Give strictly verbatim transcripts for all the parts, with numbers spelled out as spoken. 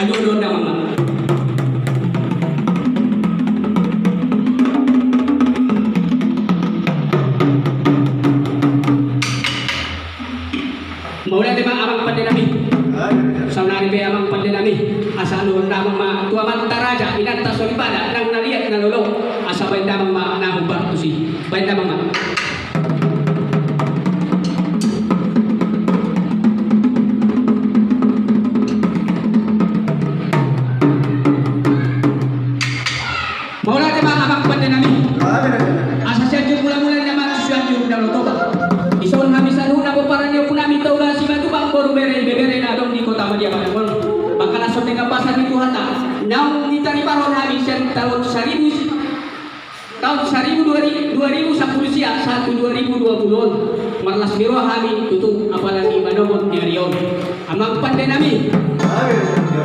Aduh, aduh, aduh, aduh. Mauliate ma amang pande nami. Saonari pe amang pande nami, asa aluhon damang ma tu amanta raja, inanta soripada, nang na liat na lolo, asa baen damang ma na hombar tusi. Baen damang ma. Mauliate ma amang pande nami. Asa Sianjur Mulamula i na marsusu Sianjur Danau Toba. Dison hami saluhutna pomparan ni ompu nami Toga Simatupang boru bere ibebere na adong di Kota Madya Pademangan. Mangkalashon denggan basa ni Tuhanta naung ditaripahon hami sian taon saribu, taon saribu dua ri-, dua ribu sampulu sia sahat tu dua ribu dua pulu on. Marlas ni roha hami tutu apala ni manogot ni ari on. Amang pande nami,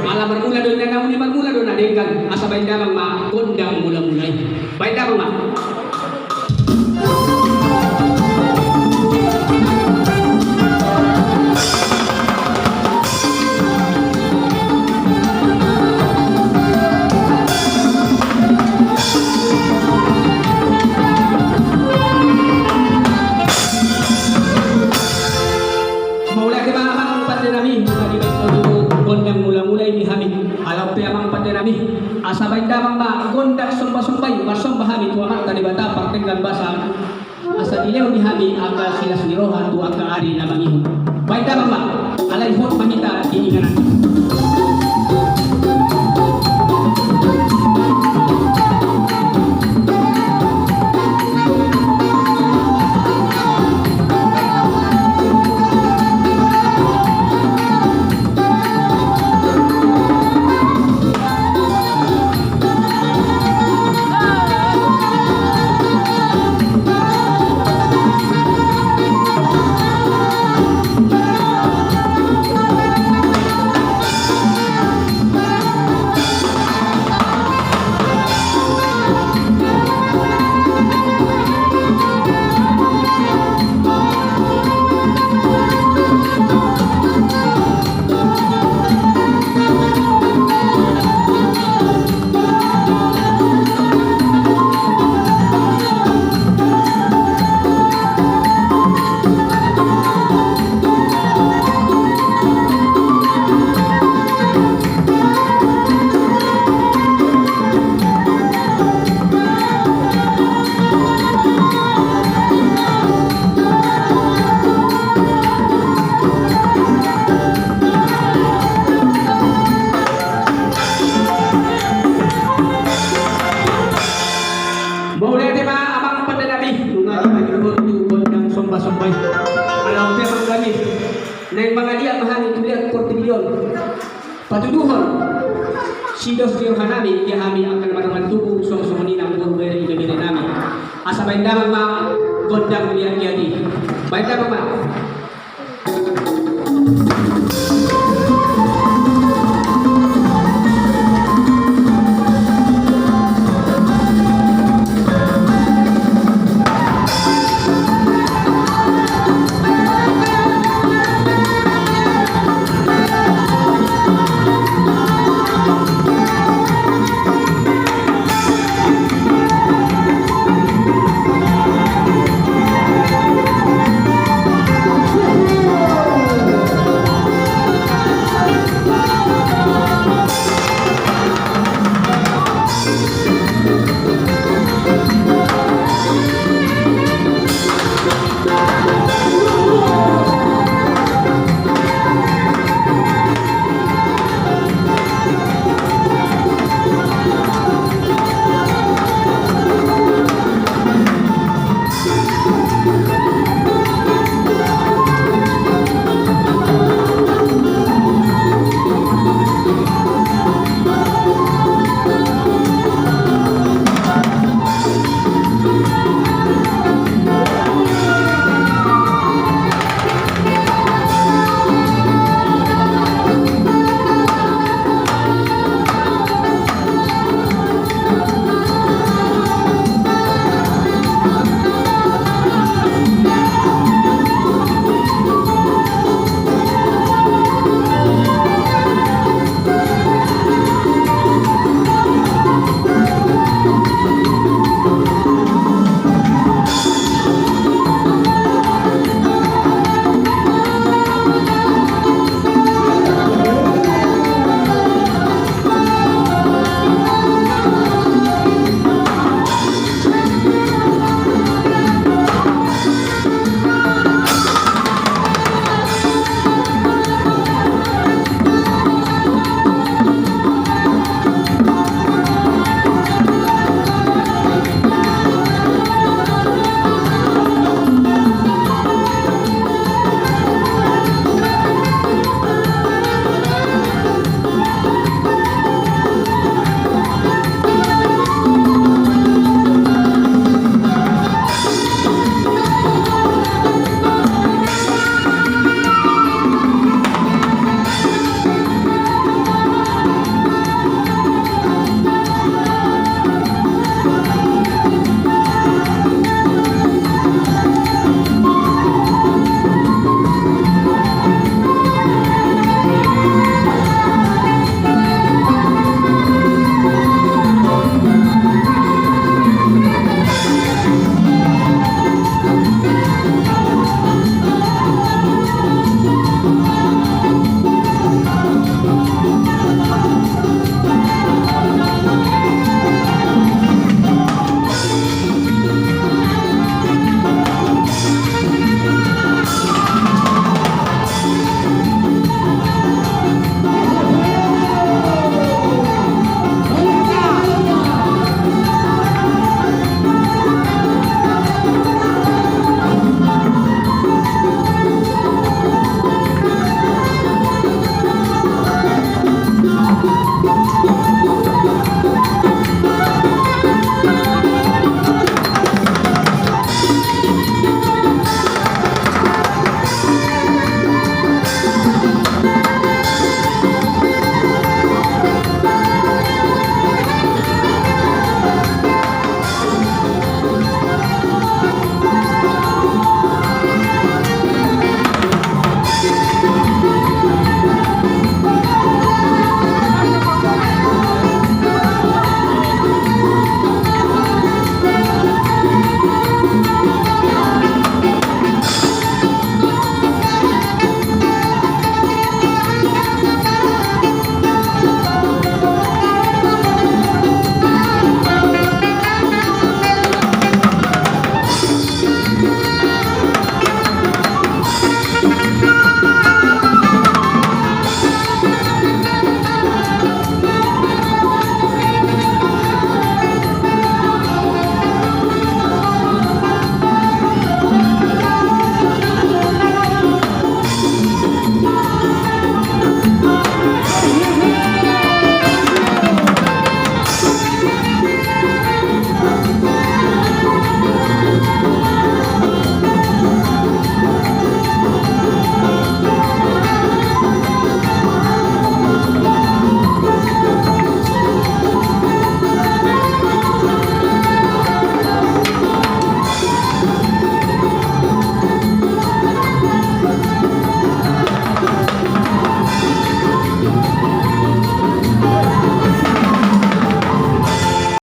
ala marmula do na uli, marmula do na denggan, asa baen damang ma gondang mulamula i. Baen damang ma. Mauliate ma amang pande nami, mula di baen gondang mulamula i di hami. Alai pe amang pande nami, asa baen damang ma gondang sombasomba i, marsomba hami tu Amanta Debata pardenggan basa, asa dilehon ni hami angka silas ni roha tu angka ari na mangihut. Baen damang ma, alai hot ma hita di inganan. Mauliate ma amang pande nami, nunga dipanjulhon tu gondang sombasomba i. Alai pe amang nami, naeng mangaliat ma hami tu liat portibi on. Patuduhon sidos ni roha nami di hami angka na mardongan tubu, songon songon i nang boru bere ibebere nami. Asa baen damang ma gondang liat-liat i. Baen damang ma.